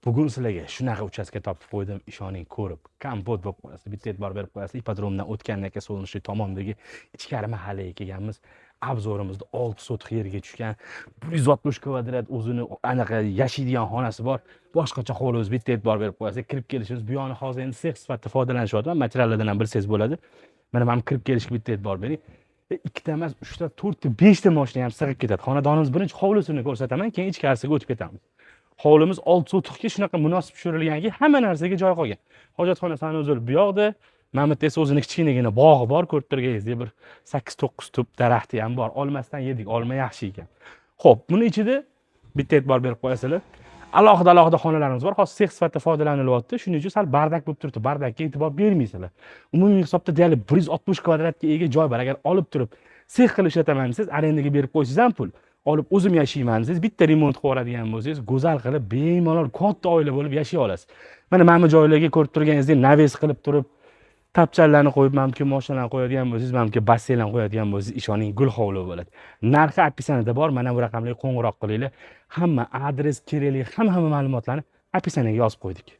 Bugun sizlarga shunaqa uchastka topib qo'ydim, ishoning, ko'rib kompot bo'lib qolasiz. Bitta e'tibor berib qo'yasiz. Ipodromdan o'tgandan keyin Солнечный tomondagi ichkari mahallaga kelganmiz. Обзор imizda 6 sotix yerga tushgan, 160 kvadrat o'zini anaqa yashaydigan xonasi bor. Boshqacha hovlimiz, bitta e'tibor berib qo'yasiz. Kirib kelishimiz bu yoni hozir endi sex sifatida foydalanishyapti. Materiallardan ham bilsangiz bo'ladi. Mana kirib kelishga bitta e'tibor bering. Ikkita emas, uchta, to'rtta, beshta moshina ham sig'ib ketadi. Xonadonimiz birinchi hovlisini ko'rsataman, keyin ichkarisiga o'tib ketamiz. Hovlimiz 6 sotixga shunaqa munosib tushirilganki, hamma narsaga joy qolgan. Hojatxona, санузел bu yoqda. Mana bu yerda esa o'zini kichkinagina bog'i bor, ko'rib turganingizdek, bir 8-9 tup daraxti ham bor. Olmasdan yedik, olma yaxshi ekan. Ho'p, buni ichida bitta e'tibor berib qo'yasizlar, alohida alohida xonalarimiz bor. Hozir sex sifatida foydalanilyapti, shuning uchun sal бардак bo'lib turibdi, бардак ka e'tibor bermaysizlar. Umumiy hisobda deyarli 160 kvadratga ega joy bor. Agar olib turib sex qilib ishlataman desangiz, arendaga berib qo'ysangiz ham, pul olib o'zim yashayman desangiz, bitta remont qilib yuboradigan bo'lsangiz, go'zal qilib, bemalol katta oila bo'lib yashay olasiz. Mana bu joylarga, ko'rib turganingizdek, навес qilib turib, tapchanlarni qo'yib, mana bu moshinalarni qo'yadigan bo'lsangiz, mana bu basseynlarni qo'yadigan bo'lsangiz, ishoning, gul hovli bo'ladi. Narxi описание da bor. Mana bu raqamlarga qo'ng'iroq qilinglar. Hamma adres, kerakli hamma ma'lumotlarni описание ga yozib qo'ydik.